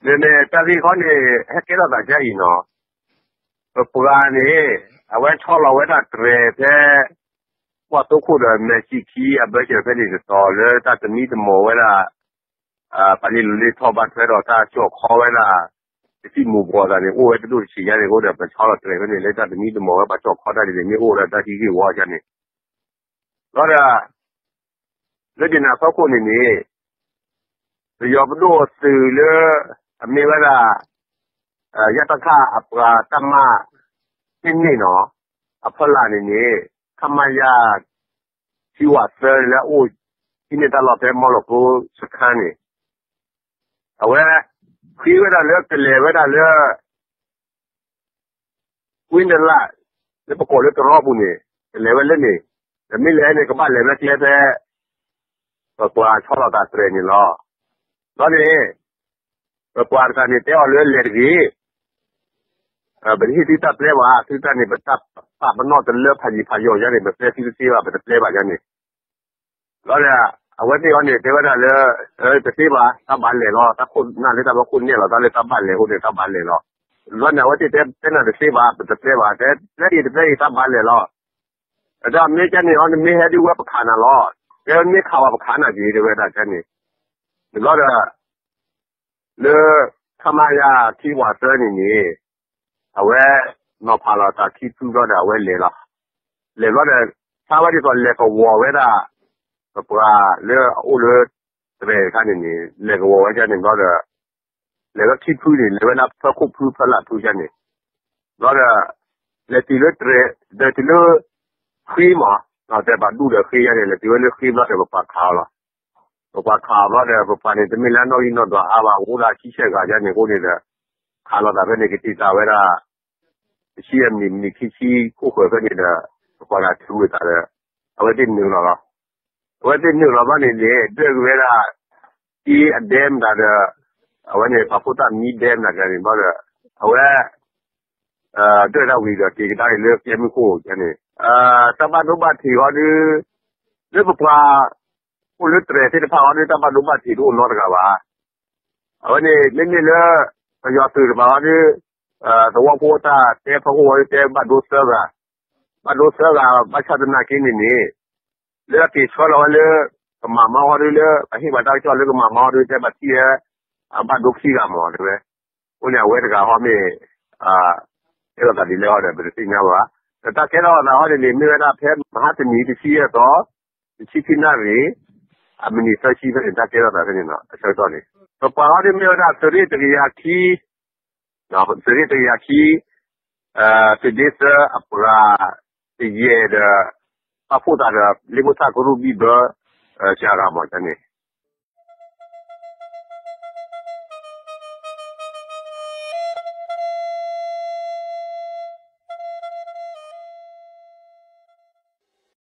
မ့မ့ၢ်တၢ်ဂ့ၢ်ခီန့ၣ် ဟဲကဲထီၣ်သးဒ်အံၤနီၤ, ပပှၤန့ၣ် အဝဲဆီလီၤဝဲဒၣ်တြဲၤဖဲ ကွၢ်သိခိၣ်ဒီး မဲာ်ဆံခံ အဘၢၣ်စၢၤဖဲန့ၣ်တတီၤ လၢတၢ်သမံသမိးဝဲဒၣ် ပှၤလ့လိာ်လ့ထီၣ်ဘၣ်ထွဲဒီးတၢ်ကၠီၣ်ခီဝဲဒၣ် တစံၣ်မူၤဘှီးသးန့ၣ် အိၣ်ဝဲတဒိၣ်တဆံးညါန့ၣ် အဃိဒီး ပဆီလီၤတြဲၤဖဲန့ၣ် လၢတၢ်သမံသမိးဝဲပှၤကၠီၣ်ခီတၢ်ဒ်န့ၣ် မ့ၢ်အိၣ်ဝဲဒၣ်တၢ်ဟံးဂ့ၢ်ဝီဒ်န့ၣ် ဘျီဒီး လၢဒ်န့ၣ်အဖီခိၣ်န့ၣ်န့ၣ် ပယီၤပဒိၣ်သုးလၢ အမ့ၢ်ဝဲဒၣ် ယတခ အပှၤတၢ်မၢ် န့ၣ်န့ၣ်နီၤ အဖီလာ်န့ၣ်န့ၣ် ခမရ ခံဝးသၢ လၢအအိၣ် ဟံးန့ၢ်တၢ်လီၢ်ဖဲမီလီၤကျိစခါန့ၣ် အဝဲ ဃ့ဝဲဒၣ်လၢကလဲၤဝဲဒၣ်လၢ ကွ့နလၣ် လၢပကိးလၢတရီပူၤန့ၣ် ကလဲၤဝဲလၢန့ၣ်, ဒီးမ့ၢ်လဲၤန့ၣ် ကဘၣ်လဲၤဝဲကျဲဖဲ ပပှၤဆီလီၤသးတြဲၤန့ၣ်လီၤ. ဒီးန့ၣ် ပပှၤတဂၤန့ၣ် တဲအီၤလၢလဲၤတဂ့ၤ, ပတဟ့ၣ်သုတၢ်ပျဲဘၣ်, သုတၢ်န့ၣ် ပတၢ်ပာ်ပနီၣ်တလၢဖးယံၤဖးယီၤယါန့ၣ် ပပျဲသုတသ့ဘၣ်, ပတပျဲဘၣ်ယါန့ၣ် ဘျီဒီး အဝဲသ့ၣ်အီၤန့ၣ် တဲဝဲဒၣ်လၢ တသ့ဘၣ်, တၢ်ဘၣ်လဲၤလီၤ, တၢ်ခိၣ်နၢ်လၢတၢ်ဘၣ်ခိၣ်နဲၣ်လီၤ, တၢ်လၢတၢ်ဘၣ်လဲၤအဃိန့ၣ် တၢ်ဘၣ်လဲၤလီၤ. ဘျီန့ၣ် အဝဲသ့ၣ်တဲ တဲနၤတသ့ဘၣ်, ပတပျဲဘၣ်, တဲပျဲအံၤတပျဲအံၤ တၢ်ဘၣ်လဲၤလီၤ. အတၢ်မ့ၢ်ကန့ၣ်အီၤ နမ့ၢ်ဟဲဒုးဝဲပခးနၤလီၤ, တဲမ့ၢ်ခးဝဲပခးနၤက့ၤ တဲဝဲဒၣ်ကန့ၣ်. ဘျီဒီး လၢ ခမရ ခံဝးသၢ န့ၣ်န့ၣ် အဝဲ နီၤဖးလီၤသးခံဖုဘျီဒီး အဝဲလဲၤလီၤ. လဲၤဘျီဒီး ဆါဝဲဒ်သိးလဲၤကဝီၤဝဲဒၣ် ပပှၤလၢအအိၣ်လၢ တြဲၤတခါန့ၣ်န့ၣ် လဲၤကဝီၤဝဲဒၣ်န့ၣ်ဘျီဒီး လဲၤဝဲခံဖုန့ၣ် လဲၤဝဲဒၣ်ဖၢခိၣ်ဖုဖၢလၢ်ဖုဒ်န့ၣ် ဘျီဒီး လဲၤတုၤလၢတြဲၤ လဲၤတုၤလၢ ဃ့မး, တဲဘၣ်ဒူၣ်ဒီးဃ့ယါန့ၣ် လဲၤတုၤဝဲလၢဃ့ဘျီဒီး ပပှၤခးအီၤလီၤ. ပပှၤခးအီၤဘျီဒီး ပပှၤန့ၣ် တမ့ၢ်လၢအနီၣ်ဂံၢ်နီၣ်ဒွးအါဘၣ်, အိၣ်ဒၣ်ဆံဆဲၣ်ဂၤယါန့ၣ်အဃိန့ၣ်ဒီး ခးလီၤသးဖဲန့ၣ် ကတံာ်တာ်ဝဲဒၣ် တဆံယဲၢ်မံးနံး မံးနံးခံဆံခိၣ်ဃၢၤဖဲန့ၣ်ဒီး ပပှၤတဂၤထုးဝံၤသးဒီး အဝဲသ့ၣ်နုာ်လီၤလီၤ. အဝဲသ့ၣ်နုာ်လီၤဘျီန့ၣ်န့ၣ် ဒွဲၣ်က့ၤဝဲဒၣ် က့အဒဲမတၤဒီး အဝဲန့ၣ် ပာ်ဖှိၣ်သၣ်မံဒဲမတၤတဂၤန့ၣ်ဘျီဒီး အဝဲ ဒွဲၣ်တၢ်ဝံၤဒီးက့ၤကဒါက့ၤလၢကျဲမုၢ်ခိၣ်န့ၣ် တၢ်ဘၣ်ဒိဘၣ်ထံးဃီဒီး လၢပပှၤ အိၣ်လၢတြဲၤသ့ၣ်တဖၣ်ဃီဒီး တၢ်ဘၣ်ဒိဘၣ်ထံးတအိၣ်နီတဂၤဘၣ်. အဝဲန့ၣ် မ့မ့ၢ်လၢ ပယီၤသုးတဖၣ်ဃီဒီး သဝီဖိတၢ်တဲဖီခိၣ်ဃီဒီး တဲဘၣ်ဒိသၢဂၤ, ဘၣ်ဒိသၢဂၤ ဘၣ်ဆၣ်သနာ်က့န့ၣ်န့ၣ် လၢအက့ၤဆှၢလီၤဝဲလၢ ကမၤမါဃီဒီး လၢအဟ့ၣ်ပှၤတၢ်ကစီၣ်လၢကမၤမါဃီဒီး တဲဘၣ်ထံၣ်ဝဲ အဘၣ်ဒိခံဂၤမး တဲဝဲ. အဃိန့ၣ် အဝဲတဂၤဃီမ့ၢ် ကဲထီၣ်သးဒ်လဲၣ်ဃီဒီး ပတသ့ၣ်ညါဘၣ်. ဒီးတၢ်ကဲထီၣ်သးဃီန့ၣ်န့ၣ် မ့ၢ်ဝဲဒၣ်ဖဲမဟါတနံၤ တဆံယဲၢ်သီ တဆံခံနၣ်ရံၣ် အမံးနံးသၢဆံဖဲန့ၣ် တၢ်ကဲထီၣ်သးဖဲန့ၣ်နီၤ အဆၢကတီၢ်န့ၣ် ပပှၤဃီဒီးမ့ၢ်ဝဲဒၣ် သုးရ့ၣ်တကယၤခံ သုးရ့ၣ်တကယၤခံ သုးဒ့သၢအပှၤ တယဲၢ်ဒီး ပာ်ဖှိၣ်သးဒီး လ့ဖိသၣ်ကရူၢ်ဘံၣ်ဘၢ စှၤဂၤမးန့ၣ်